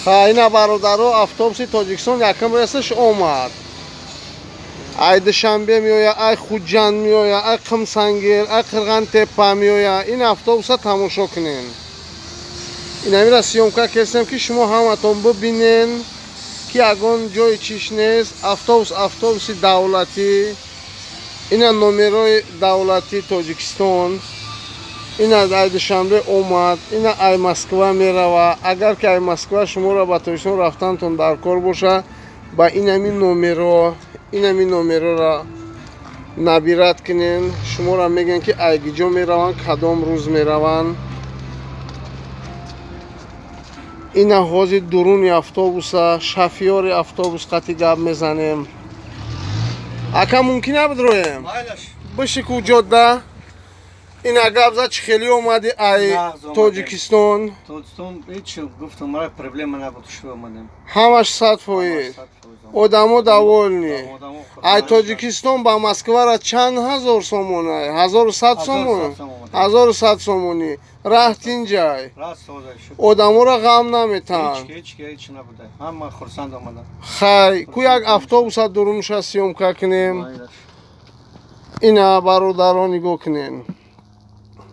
Ха, ина, бародаро, автобуси Тоҷикистон якум рейсаш омад. Ай Душанбе меоя, ай Хуҷанд меоя, ай Қумсангир, ай Қирғантепа меоя. Ин автобуса тамошо кунен. Инамира съёмка кестем, ки шумо ҳаматон бибинен, ки ягон ҷои чиш нест. Автобус автобуси давлатӣ. Ина номерои давлатии Тоҷикистон. Ина ай Душанбе омад, ина ай Москва мерава. Агар ки ай Москва шуморо ба Тоҷикистон рафтантон дар кор боша, ба инами номеро, инами номерора набирать кунен. Шуморо мегӯянд, ки ай киҷо мераванд, кадом рӯз мераванд. Ина ҳозир дуруни автобуса, шофёри автобус қати гап мезанем. Ака, мумкин набудроем? Биши ку ҷода. Ина, гап зад, чӣ хеле омадӣ ай Нағз омадем. Тоҷикистон? Тоҷикистон ҳеч, гуфтам, мара проблема набуд, шуд, омадем. Ҳамаш 100%? 100%. Одамо довольны? Одамо. Ай Тоҷикистон ба Москвара чанд ҳазор сомона? 1100 сомон? 1100 сомон. 1100 сомонӣ. Раҳ тинҷай? Раст соза, шукр. Одаморо ғам наметаҳанд? Ҳеч, ҳеч, ҳеч набуда, ҳама хурсанд омадам. Хай, ку як автобуса дурунша съёмка кунем. Ина, бародарон, нигоҳ кунем.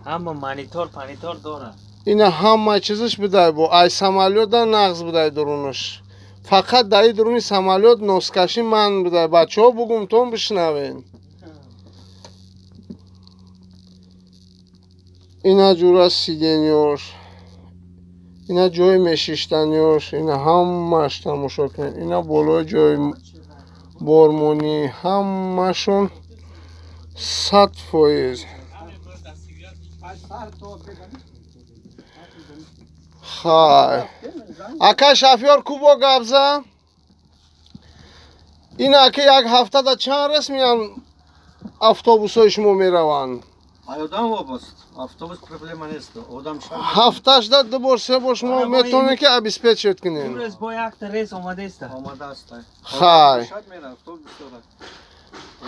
Ҳама монитор панитор дорад. Ина, ҳама чизаш бидай, бо ай самолёта нағз бидай дурунаш. Фақат дар и дуруни самолёт носкашӣ ман бидай. Бачаҳо, бугумтон, бишнавен. Ина ҷура сиденьёш, ина ҷои мешиштаниёш, ина ҳамааш тамошо кунед. Ина болои ҷои бормонӣ, ҳамашон 100%. Хай, ака шофёр, ку бо гап за. Ин ака, як ҳафтада чанд рейс меян, автобусҳои шумо мераванд? Ай одам вобаст, автобус проблема нест, одам шар. Ҳафташда ду бор, се бор шумо метавонед, ки обеспечить кунед? Имрӯз бо якта рейс омадааста. Омадааст. Хай. Шад мера, автобус дорад.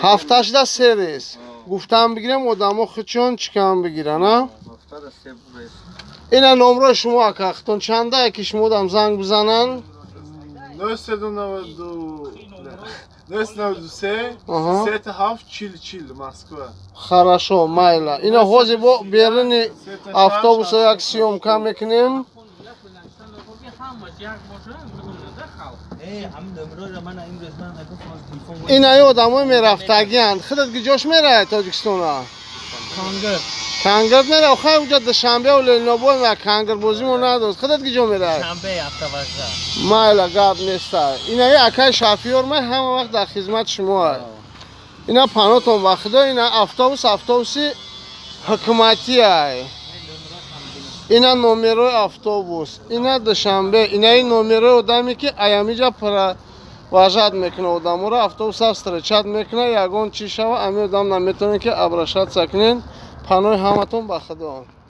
Ҳафташда се рейс, гуфтам, бигирем, одамо худшон чӣ кам бигиран, а? Ҳафтада се рейс. Ина номрои шумо, ака, хитон чанда, ки шумо дам занг бизананд? 993 37 40 40, Москва. Хорошо, майла. Ина ҳозир бо беруни автобуса як съёмка мекунем. Ҳамаш як боша, бидунада халқ. Ҳамин номерора мана имрӯз ман гуфтам, телефон. Инаи одамои мерафтагианд. Худат куҷош меравед Тоҷикистона? Конгир. Кангар мерав? Хай, уҷа Душанбеу Ленинобод ма кангирбозимо надост. Худат куҷо меравед? Шанбе автовокзал. Майла, гап неста. Инаи акаи шофёр май, ҳама вақт дар хизмати шумо. Ина, панотон ба Худо. Ина автобус автобуси ҳукуматӣ ай. Ина номерои автобус, ина Душанбе, инаи номерои одаме, ки аямиҷа провожать мекуна одаморо, автобуса встречать мекуна. Ягон чӣ шава, ами одам наметавонед, ки обращаться кунед. Паноҳи ҳаматон ба Худо.